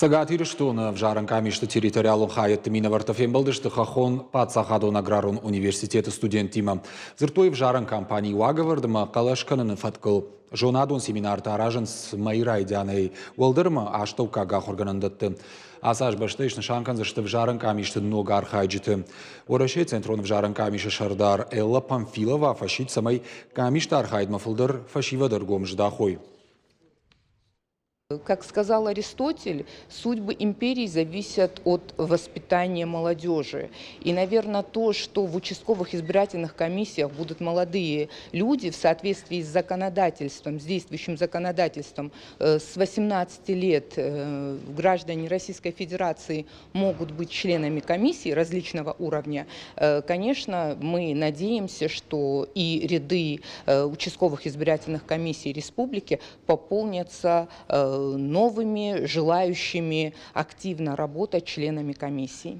Цӕгат Ирыстоны ӕвзарӕн къамисты территориалон хайӕдты минӕвӕрттӕ фембӕлдысты Хӕххон паддзахадон аграрон университеты студенттимӕ. Дзырдтой ӕвзарӕн кампанийы уагӕвӕрд ӕмӕ хъӕлӕс кӕныны фӕткыл. Зонадон семинартӕ аразынц мӕйы райдианӕй уӕлдӕр ӕмӕ астӕуккаг ахуыргӕнӕндӕтты. Ацы аз бӕстӕйы снысан кӕндзысты ӕвзарӕн къамисты ног архайджыты. Уӕрӕсейы Центрон ӕвзарӕн къамисы сӕрдар Элла Памфилова фӕсидт, цӕмӕй къамисты архайдмӕ фылдӕр фӕсивӕд ӕргом здахой. Как сказал Аристотель, судьбы империи зависят от воспитания молодежи. И, наверное, то, что в участковых избирательных комиссиях будут молодые люди в соответствии с законодательством, с действующим законодательством, с 18 лет граждане Российской Федерации могут быть членами комиссии различного уровня, конечно, мы надеемся, что и ряды участковых избирательных комиссий республики пополнятся новыми, желающими активно работать членами комиссии.